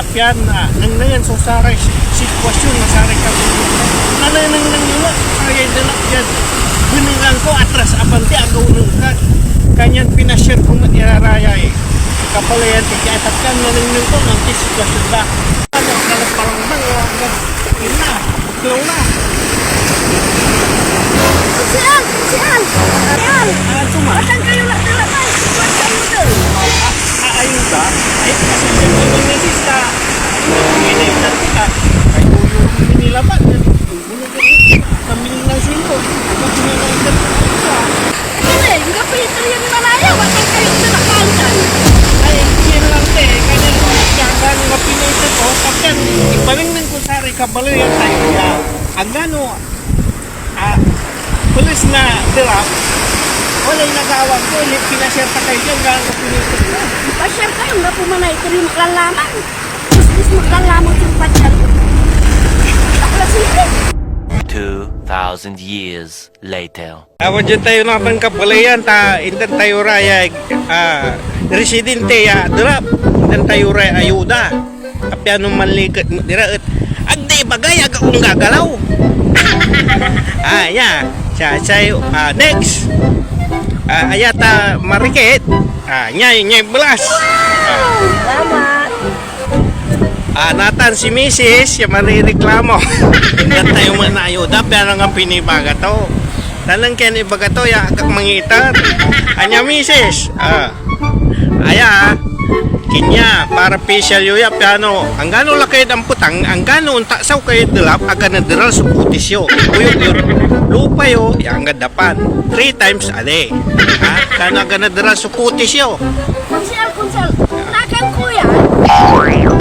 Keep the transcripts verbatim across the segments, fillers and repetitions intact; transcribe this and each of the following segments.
Pian, ah, nengnengen so saray si-, sitwasyon na saray kabaleyan. Nanenengneng yo la so saray delap diad benegan ko, atras abante, agaw nengkad. Kanyan pinasiar ko met irarayay kabaleyan ti, kanyan nanengneng ko no antoy sitwasyon da. Ano, ano, parang bang, oh, hanggang yun na. Hello na. Si Al! Si Al! Si Al! Ah, suma? Asan kayo na, na, na, na, na, na, Ah, ayuda? Ay, kasi siyempre, may misis ka. Hindi na yung tante ka. Ay, tuyo yung nilaba. Kami lang sino. Ang pinangalan ka. Hindi, hindi ka pwede yung malaya. Asan kayo na, na, na, na, Ay, hindi lang, te. Kanya, kaya nga pinunta ko, sakyan, ipanengneng ko sa Recovery, ang tayo niya. Ang gano, ah, pulis na drop, walay nagawa ko, pinasiar ta kayo dyan, gano pinunta ko. Pasyar kayo, nga pumanay, ito yung makalalaman. Mas, mas makalalaman yung pasyar. Takla sila. Two thousand years later. Awa dyan tayo natan kabaleyan, ta indan tayo ra ya, ah, residente ya drop. Indan tayo ra ya ayuda. Apiano manliket met dira et ag da ibagay, ag ak onggagalaw. Ah, ya. Siya, siya, ah, next. Ah, aya ta marikit. Ah, nya, nya, belas. Ah. Salamat. Ah, natan si misis, ya marireklamo. Indan tayo met na ayuda, pero nga pinibaga to. Tanang ken ibaga to, ya ag ak mangiiter. Anya, misis? Ah. Aya, kinya, para facial yo ya, piano, anggano la kayod ampetang, anggano ontaksaw kayod delap, ag a naderal so kutis yo. Uyog yo, lupa yo, ya anggad dapan. Three times a day. Ha? Kano ag a naderal so kutis yo? Konsel, konsel, nakal ko yan.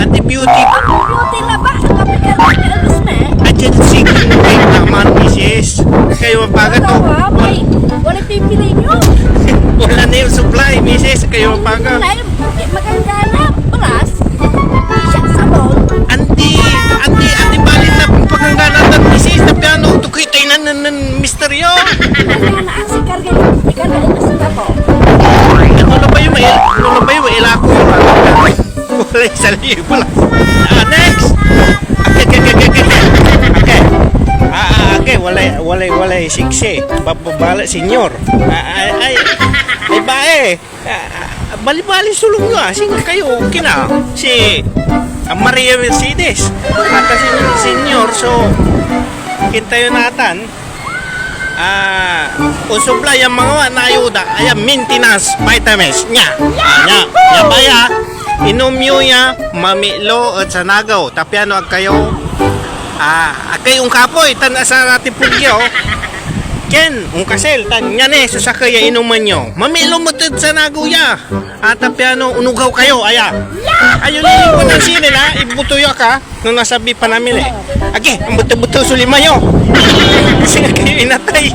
Antibiotic. Antibiotic na ba? Ang kapitan ng Elvis, me? Agency, kay naman, misis. Kayo ang bagat, oh. Wala, wala pipili nyo. Wala na yung supply, misis. Kayo ang bagat. Wala yung puti, maganda na, belas. Hindi siya sabon. Andi, andi, andi, balit na pagkakagana ng misis na piano, ito kita yung nan, nan, nan, misteryo. Maganda na, ang sikarga nyo, ikarga ito sa tapo. Ano na ba yung mail? Ano na ba yung mail ako? Wala yung sali, wala. Ah, next! Okay, okay, okay, okay, okay. Okay. Ah, ah, okay, wala, wala, wala, siksi. Bababala, senyor. Ah, ay, ay. Ay, bae. Ah, ah, bali-bali sulong yo, ah. Sino kayo? Kina, si, ah, Maria Mercedes. Ata si senyor, so, kintayo natan. Ah, onsublay ya mga wa na ayuda, aya maintenance vitamins nya. Ah, nya, nya ba ya? Inom yo ya, mamilo et sanagew. Ta piano ag kayo, ah, ag kayo onkapoy, tan asa natin pugyo. Ken, onkasel, tan nya ni, so sakey ya inomen yo. Mamilo met ed sanagew ya. Ata piano, onugaw kayo, aya. Ayo ni, iwanan sinin, ha? Ibuto yo ka. No nasabi pa namin eh. Agi, ang buto-buto so lima yo. Kasi nga kayo inatay.